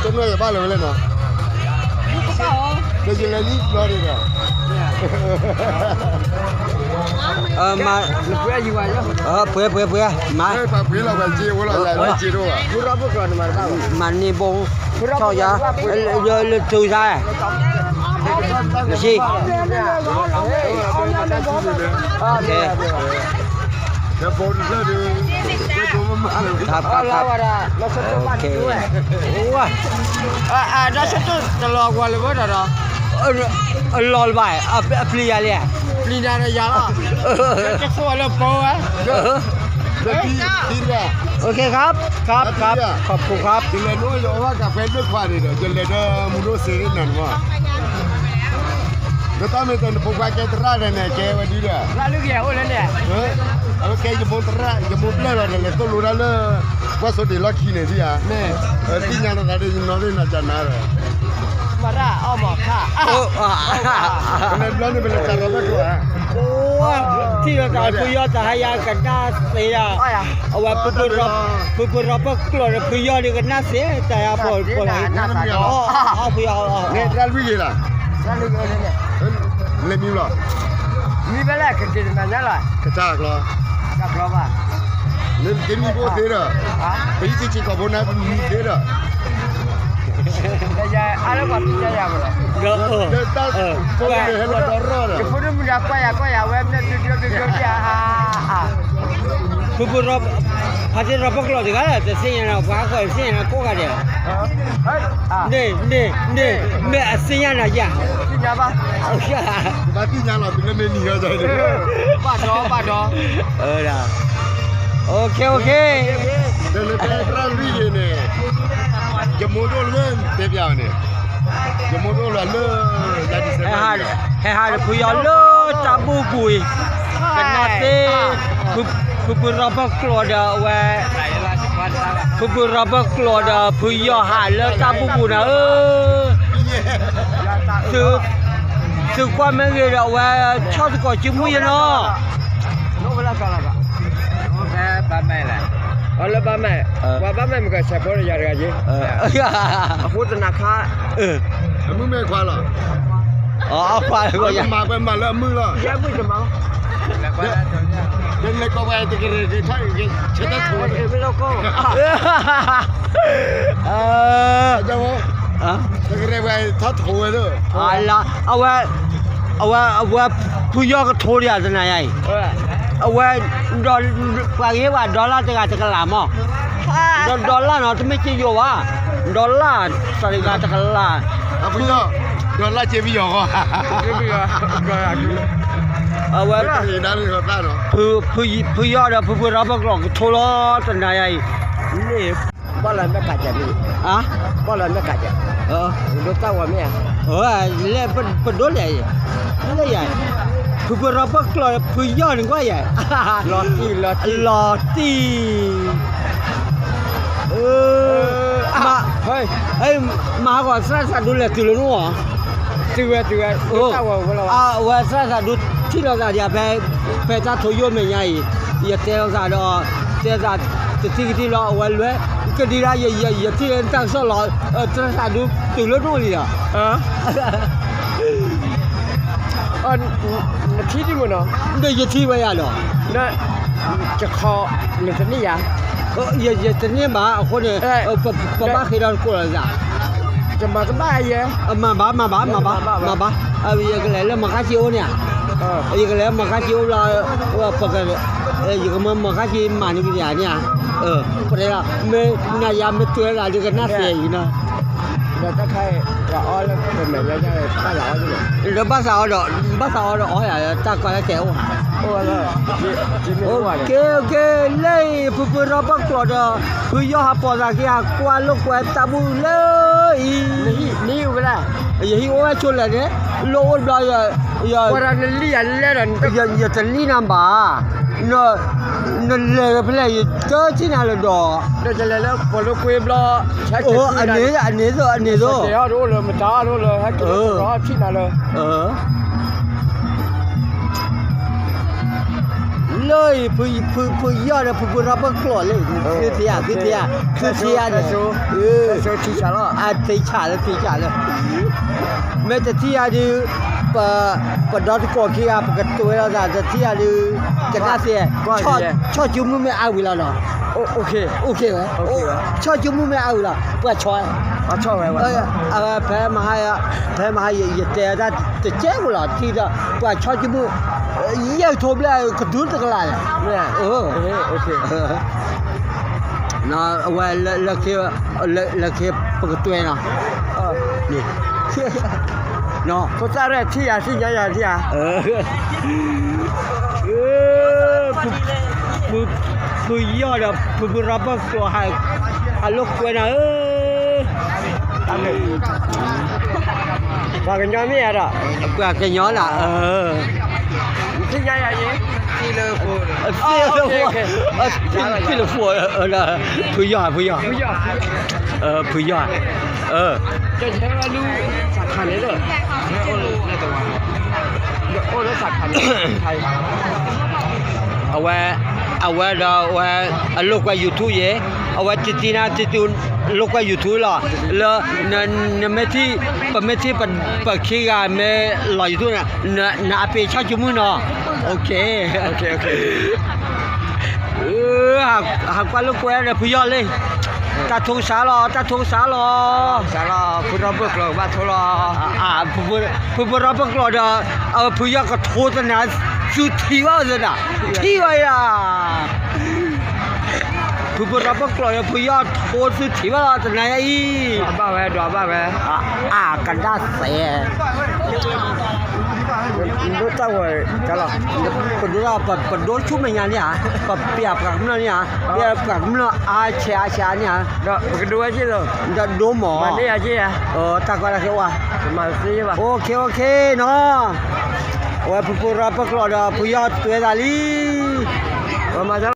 တနွဲၣ်ယဘၣ်လၢၤဝဲလဲၣ်နီၤ, ဒီးယလဲၤလံဘျီန့ၣ်ဒီး, ပှဲၤပှဲၤပှဲၤ မၤ, ပှဲၤလီၤပှဲၤစ့ဝဲလီၤ, မၤန့ၢ်ဘိ, ဆီၣ်ယၤ, လၢတူၢ်ဆါ, မ့ၢ်ဆံ, ဒီးဆၢတိၢ်တလီၤကွၢ်လၢၤဘၣ်ဒီး, အလီၤလၢၤဘၣ်, အပျံၤယၤလံ, ပျံၤနၤဒီးယၤလီၤ, တဆိလၢပဝဲ, โอเคครับ ครับ ครับ ขอบคุณครับ ယလဲၤဒိးယအီၣ်ဘၣ်ကးဖဲဒိၣ်ခွါန့ၣ်ဒီး ယလဲၤဒီးမူဒိၣ်စ့နၤန့ၣ်မး, ဒီးတၢ်မ့ၢ်တနဖိခွါကဲသရၣ်ဒီးန့ၣ် ကဲဝဲဒုဒီး, အဝဲကဲယမိၢ်သရၣ် ယမိၢ်ဘျဲၣ်လီၤဒီး လဲၤသိၣ်လိတၢ်လၢ ကွၢ်စိဒံးလီၢ်ခံန့ၣ်ဒံးဧါ, သ့ၣ်ညါလီၤသးဒီး ယနီၣ်သ့ၣ်နၤကနၤဒီး, မၤတၢ်အီၣ်မးခါ, ပလဲၤဘျီန့ၣ် ပလဲၤစးထီၣ်တၢ်ကျိၤဧါ, ထံၣ်လီၤသးဖုယီၢ်တဟါယၤကနၣ်သ့ဒၣ်, အဝဲ ဖုဖုရီဘၢၣ်ကျိာ်ဒီးဖုယီၢ်န့ၣ်ကနၣ်သ့, တၢ်ယၤဖီၣ်ဖီၣ်လီၤ, ဖုယီၢ်, န့ၣ်တၢ်လွံၢ်ဂ့ၤလီၤ, လဲၤမံလီၤ, မံဘၣ်လဲၣ် ကက့ၤတနၤညါလီၤ, ကစၢ်ကျီ, ကစၢ်ကျီဘၣ်, နက့ၤမံဘိသ့ဒီး, ပဟံၣ်က့ၤစ့ၢ်ကီးဖိနၤမံသ့ဒီး, အါလၢပှၤသ့ၣ်ညါယၤမးလီၤ, ဒီးတၢ်ဖိန့ၣ်ဟဲလီၤဒီးရီၣ်ဒီး, ယဖိဒိၣ်မုၣ်ဒီးကွၢ်ယၤကွၢ်ယၤ ဝဲမ့ၢ်ဒုဒုဒုဒုဒ်ဧါ, ဖုဖုရီ, ဖါတံၢ်ရီဘၢၣ်ကျိာ်တဂၤလီၤ တသ့ၣ်ညါနီၤ ပှၤဟးဃီတသ့ၣ်ညါနီၤကိးဂၤဒဲး, န့ၣ်, န့ၣ်, န့ၣ်, မ့ၢ်အသ့ၣ်ညါနၤယၤ, သ့ၣ်ညါဘၣ်, ဘၣ်သ့ၣ်ညါလီၤ သုလၢမ့ၢ်နံၤဟီဒီး, ဘၣ်ဒီး ဘၣ်ဒီး, အၢ, โอเค โอเค, ဒီးလၢတၢ်လွံၢ်ဂ့ၤန့ၣ်, ယမိၢ်ဒိၣ်လၢတဲပျးအီၤန့ၣ်, ယမိၢ်ဒိၣ်လၢလၢ, ဟဲဟးဒီးဖုယီၢ်လၢတၢ်ဘူၣ်ပူၤအံၤ, ကနၣ်သ့, ဖုဖုရီဘၢၣ်ကျိာ်ဒီးအဝဲ, ဖုဖုရီဘၢၣ်ကျိာ်ဒီးဖုယီၢ်ဟးလၢတၢ်ဘူၣ်ပူၤနၤဧၢ, သု, သုကွၢ်မ့ၢ်ဂ့ၤဒီးအဝဲ, ဆီၣ်သကိးစုမုၢ်ယနီၤ ဘၣ်မဲ, အလၢဘၣ်မဲ, ပှၤဘၣ်မဲမ့ၢ်ကဆဲးဖိဒီးယၤတဂၤက့, အဃိတနၤခါ, အမုၢ်မ့ၢ်ခွါလီၤ, အခွါလီၤ, မၤပှဲၤမၤလၢအမုၢ်လီၤ, ဒ်လဲၤကီးပှၤတကရၢၢ်က့ၤထီၣ်က့ၤဆၢထၢၣ်ထိးဝဲ, တကရၢၢ်ပှၤထီၣ်ထိးဝဲ, အဝဲ, အဝဲ, အဝဲဖုယီၢ်ကထိဒံးဧါတနၤယၤအံၤ, အဝဲ, ဒီး, ပှၤဂ့ၤပှၤ dollar တဂၤတကလးမး, ဒီး dollar နီၤ တမ့ၢ်က့ယိာ်ဘၣ်, dollar တဂၤတကလး, ဖုယီၢ်, dollar က့ပယီၤဃီ, အဝဲ, ဖုယီၢ်ဒီးဖုဖုရီဘၢၣ်ကျိာ်ကထိလီၤတနၤယၤအံၤ, န့ၣ် ဘၣ်လီၤမဲာ်ကးကဲး, ဘၣ်လီၤမဲာ်ကးကဲး, ဒိတၢ်ဝဲမ့ၢ်ဧါ, လၢပဒိးလဲၣ်, လၢယၤ, ဖုဖုရီဘၢၣ်ကျိာ်ဖုယီၢ်န့ၣ်ကွၢ်ယၤ, လီၤတံၢ်, လီၤတံၢ်, မၤ, မၤဟးဂီၤသရၣ်သးဒူလဲၤတုၤလၢနအိၣ်, တုၤဝဲ, တုၤဝဲ, အဝဲသရၣ်သးဒူထံၣ်လိာ်သးဒံးဖဲ, ဖဲတၢ်ထိယိၣ်မဲာ်ညါအံၤ, ယတဲလိာ်သးဒီး, တဲသး, တထံၣ်ကထံၣ်လီၤ အဝဲလွဲၢ်, ကဒံဒၣ်, ယထံၣ်လၢတၢ်ကစီၣ်လီၤ, သရၣ်သးဒူတုၤလၢနအိၣ်လံဒီး နထံၣ်ဒံးမ့ၢ်နီၤ, ဒီးယထံၣ်ဝဲယၤဒီး, ယခီ, နတန့ၢ်ယၤ, ယတန့ၢ်ဘၣ်အဃိန့ၣ်, ပဘၣ်ဃ့ဒီးတကိးလီၤသး, တမၤတဘၣ်ယဲ, မၤဘၣ် မၤဘၣ် မၤဘၣ် မၤဘၣ်, ယကလဲၤလၢမၤခါဆံးအိၣ်န့ၣ်ဧါ, ယကလဲၤလၢမၤခါဆံးအိၣ်လီၤ, ပက, ယကမၤမၤခါဆံးမၤန့ၢ်က့ၤယၤန့ၣ်ဧါ, ပတဲလီၤ, မ့ၢ်နၤယၤမ့ၢ်တွဲလၢဒ်ကနၣ်သ့အံၤနီၤ ဒီးဘၣ်သးအီၤဒီး, ဘၣ်သးအီၤဒီးအီယၤ တၢ်ကီတၢ်ခဲအိၣ်ဧါ, က့, က့, လၢအံၤ ဖုဖုရီဘၢၣ်ကျိာ်ဒီး ဖုယီၢ်ဟးပိာ်သးက့ၤ ဟးကွၢ်လိာ်ကွဲတၢ်ဘူၣ်လၢအံၤ, ယဟံၣ်အိၣ်ဝဲဆိးလဲၣ်န့ၣ်, လိၣ်အိၣ်တဘျီ, ယတလံၣ်နၤဘၣ်, နလဲၤဖဲလဲၣ် ယတထံၣ်နၤလၢၤဒီး, အန့ၣ်သိး အန့ၣ်သိး, အန့ၣ်သိး, လၢအံၤ ဖုယီၢ်ဒီးဖုဖုရီဘၢၣ်ကျိာ်လၢ သုထံၣ်ဧါ သုထံၣ်ဧါ သုထံၣ်ဧါန့ၣ် အထံဆးလၢ ထံဆးလၢ မ့ၢ်တထံၣ်ဧါဒုး ပ ပဒီတကိးခံဂၤ ပကတွဲလိာ်သး တထံၣ်ဧါဒုး ကနၣ်သ့ ဆီၣ်ကၠိမုၣ်မ့ၢ်အါဝံၤလီၤနီၤ ဆီၣ်ကၠိမုၣ်မ့ၢ်အါဝံၤလီၤ ပှၤဆီၣ် ဖဲမဟါ ဖဲမဟါ ယတဲတၢ်တကဲဖိလီၤ ထံၣ်ဒီး ပှၤဆီၣ်ကၠိမုၣ် ယဲၢ်ကထိဘျဲၣ် ကဒုတကလးလဲၣ် အဝဲ လၢခံ ပကတွဲနီၤ ဖိသၣ်ရဲၣ်ထံၣ်ယၤ သ့ၣ်ညါယၤထံၣ်ဧါ ဖုယီၢ်ဒီး ဖုဖုရီဘၢၣ်ကျိာ် အလိာ်ကွဲနီၤဧၢ ပှၤကညီမ့ၢ်ဧါဒီး ပှၤကညီလၢ သ့ၣ်ဖိ ဖုယီၢ် ဖုယီၢ် ဖုယီၢ် အဝဲ အဝဲဒီးအဝဲ အလိာ်ကွဲ YouTube ယဲ အဝဲတံတံနၤ တံတံလိာ်ကွဲ YouTube လီၤ လၢ နမ့ၢ်ထံၣ် ပမ့ၢ်ထံၣ် ပခံဂၤမ့ၢ်လီၤ YouTube န့ၣ် နအပ့ၤဆီၣ်ကၠိမုၣ်နီၤ ဟးကွၢ်လိာ်ကွဲဒီးဖုယီၢ်လံ တၢ်ထိကစးလီၤ တၢ်ထိကစးလီၤ ဖုရီဘၢၣ်ကျိာ်ဘၣ်ထိလီၤ ဖုဖုရီဘၢၣ်ကျိာ်ဒီး ဖုယီၢ်ကထိသနၤ သုထံၣ်ဘၣ်သနၤ ထံၣ်ဘၣ်ယၤ ဖုဖုရီဘၢၣ်ကျိာ်ဒီး ဖုယီၢ်ထိသုထံၣ်ဘၣ်လီၤ တနၤညါအံၤ ဘၣ်ဝဲ ဒွးဘၣ်ဝဲ အကဒၣ်သဲ ဒိၣ်တၢ်ဝဲ ကလီၤ ပဒိ ပဒိဆူမဲာ်ညါန့ၣ်ဧါ ပပျဲပှၤကမျၢၢ်န့ၣ်ဧါ ပျဲပှၤကမျၢၢ်အါဆဲးအါဆဲးန့ၣ်ဧါ ဒီးပကဒိဝဲက့ၤလီၤ ဒီးဒိမီၢ် မၤန့ၢ်ယၤက့ၤဧါ တၢ်ကီတၢ်ခဲဝါ OK OK နီၤ အဝဲဖုဖုရီဘၢၣ်ကျိာ်ဒီး ဖုယီၢ်တွဲသးလံ မၤ